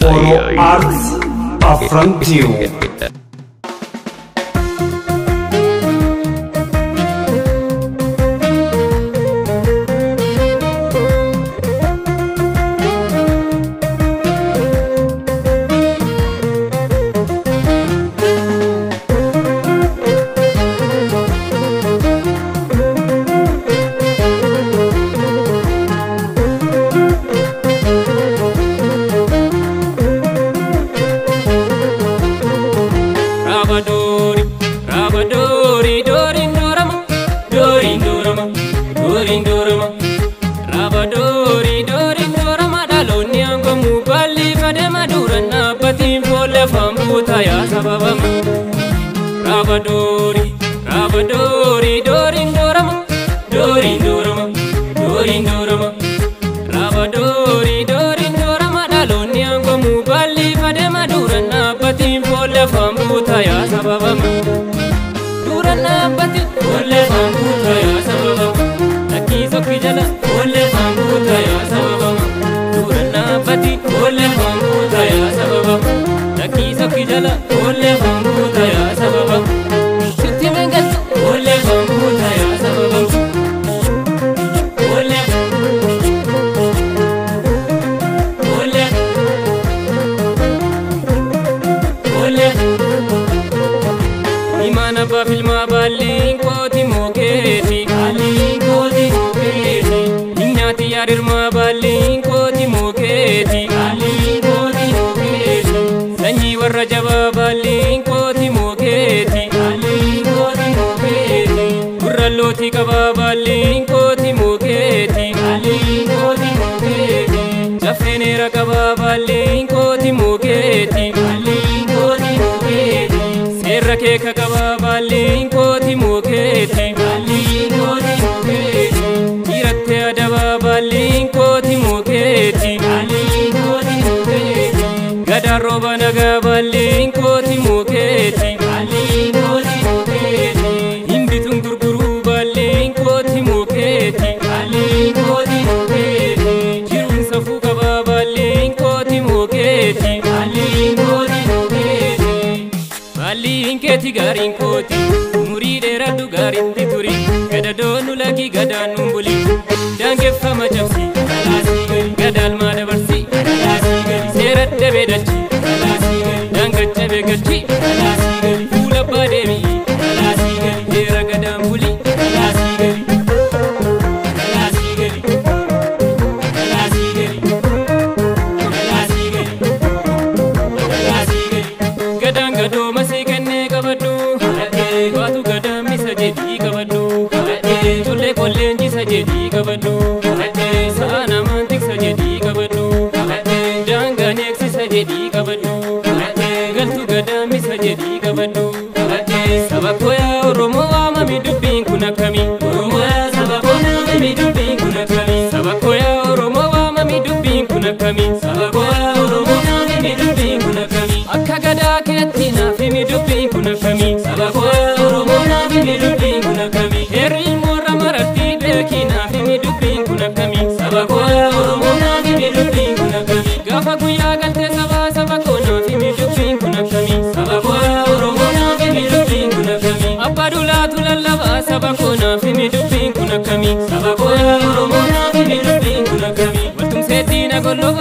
Oro Arts Afran Tube. Rabadori, dorin dorama, dorin dorama, dorin dorama. Rabadori, dorin dorama, dhaloonni aangamu balli fadema duran dhaabbatiin boolla fambuuta yaa sababama. Rabadori, rabadori, dorin dorama, dorin dorama, dorin dorama. Rabadori, dorin dorama, dhaloonni aangamu balli fadema duran dhaabbatiin boolla fambuuta yaa sababama. Duran dhaabbati boolla fambuuta yaa sababama. Lakkii sokki jala boolla fambuuta yaa sababama. Duran dhaabbati boolla fambuuta yaa sababama. Lakkii sokki jala boolla fambuuta yaa sababama. Shutti mengaltu boolla fambuuta yaa sababama. Boolla boolla boolla. Imaana abbaa filmaa baalliin kooti mookeeti. Baalliin kooti mookeeti. Nyaati yaadirmaa baalliin kooti mookeeti. Baalliin kooti mookeeti. Sanyii warra jabaa baalliin kooti mookeeti. Baalliin kooti mookeeti. Gurra lootii qabaa baalliin kooti mookeeti. Baalliin kooti mookeeti. Caffeeneera qabaa baalliin kooti mookeeti. Baalliin kooti mookeeti. Seerra keeka qabaa baalliin kooti mookeeti. Baalliin kooti mookeeti. Dhiirattee adabaa baalliin kooti mookeeti. Baalliin kooti mookeeti. Gadaan rooba nagaa baalliin kooti mookeeti. Baalliin kooti mookeeti. Hin bituun gurguruu baalliin kooti mookeeti. Baalliin kooti mookeeti. Jiruun safuu qabaa baalliin kooti mookeeti. Baalliin kooti mookeeti. Baalliin keeti gaariin kooti, umurii dheeradhu gaariitti turi, gadadoonu lagi gadaan nuun buli, daangeffama cabsi, gadaalmaa dabarsi, seera dabee dachi, daangacha beekalchi, fuula abbaa deebi'i, heera gadaan buli. Gadaan gadooma si kennee qabadhu, baatu gadaan misa jedhii qabadhu, collee qolleen jisa jedhii qabadhu, sa'a namaan tiksa jedhii qabadhu, daangaan eegsisa jedhii qabadhu, galtu gadaan misa jedhii qabadhu. Saba koo yaa Oromoo waamami dubbiin kun akkami? Oromoo yaa saba koo naafimi dubbiin kun akkami? Saba koo yaa Oromoo waamami dubbiin kun akkami? Saba koo yaa Oromoo naafimi dubbiin kun akkami? Akka gadaa keetti naafimi dubbiin kun akkami? Saba koo yaa Oromoo naafimi dubbiin kun akkami? Heerri ilmoorra maratti beekii naafimi dubbiin kun akkami? Saba koo yaa Oromoo naafimi dubbiin kun akkami? Gaafa guyyaa galtee sabaa saba koo naafimi dubbiin kun akkami? Saba koo yaa Oromoo naafimi dubbiin kun akkami? Abbaa duulaatu lallabaa saba koo naafimi dubbiin kun akkami? Saba koo yaa Oromoo naafimi dubbiin kun akkami? Waltumseetti na gollo